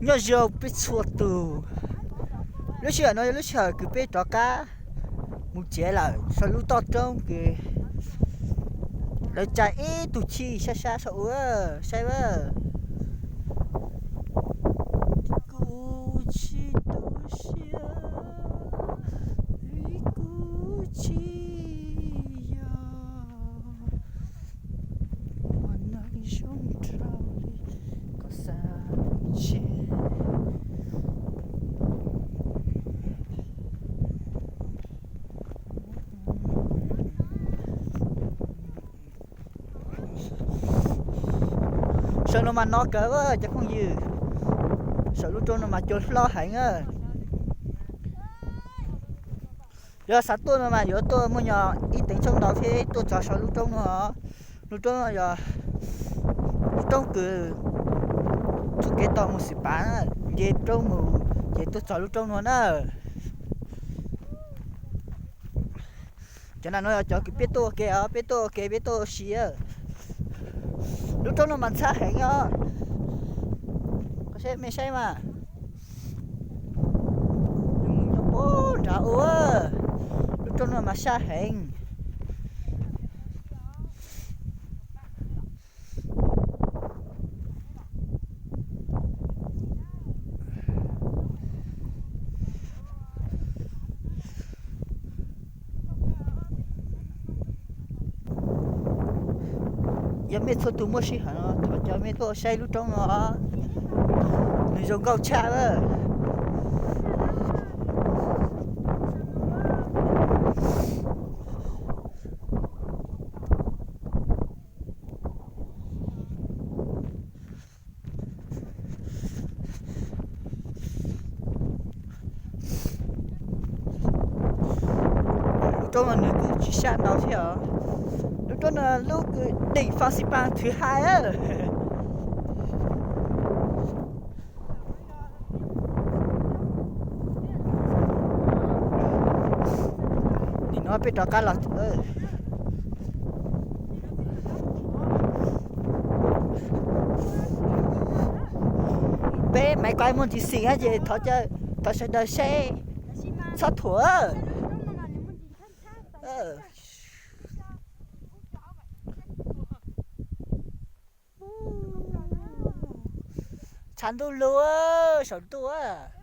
Nyob zoo peb txhua tus, lub sij hawm no yog lub sij hawm kws peb rov qab mus tsev lawm saum lub toj roob kws lawv tsa ib tug chij sab sab saum ua saib a. Kuv tsis tu siab, kuv tsis yog ua neeg zoo rau li koj xav tseg. Saum no mas no kawg cov phooj ywg, saum lub roob no mas cua hlob heev a. Yog xav tuaj no mas yuav tuaj muaj nyob ib teev tshoob ntau thiab tuaj txog saum lub roob no. Lub roob no yog lub roob kws txoj kev tau mus Xis Pas, nce roob mus ces tuaj txog lub roob no na. Cov no yog cov kws peb tuaj ua ke os, peb tuaj ua ke peb tuaj ua si. Lub roob no mas ntxhab heev os. Koj saib, mej saib mas, nyob puag nrad ua, lub roob no mas sab heev. Yog mej txhua tus muaj sij hawm no thov caw mej tuaj saib lub roob no, nws zoo nkauj tshaj lawm. Lub roob no nws kuj tsis sab ntau thiab os. Lub roob no lub kws đỉnh Phan Xipang thứ hai. Nim no peb rov qab los. Peb maiv kuav muaj ntsis xim hab ces thov sawv daws saib txhob thuam. Tshav ntuj lug saum ntuj a.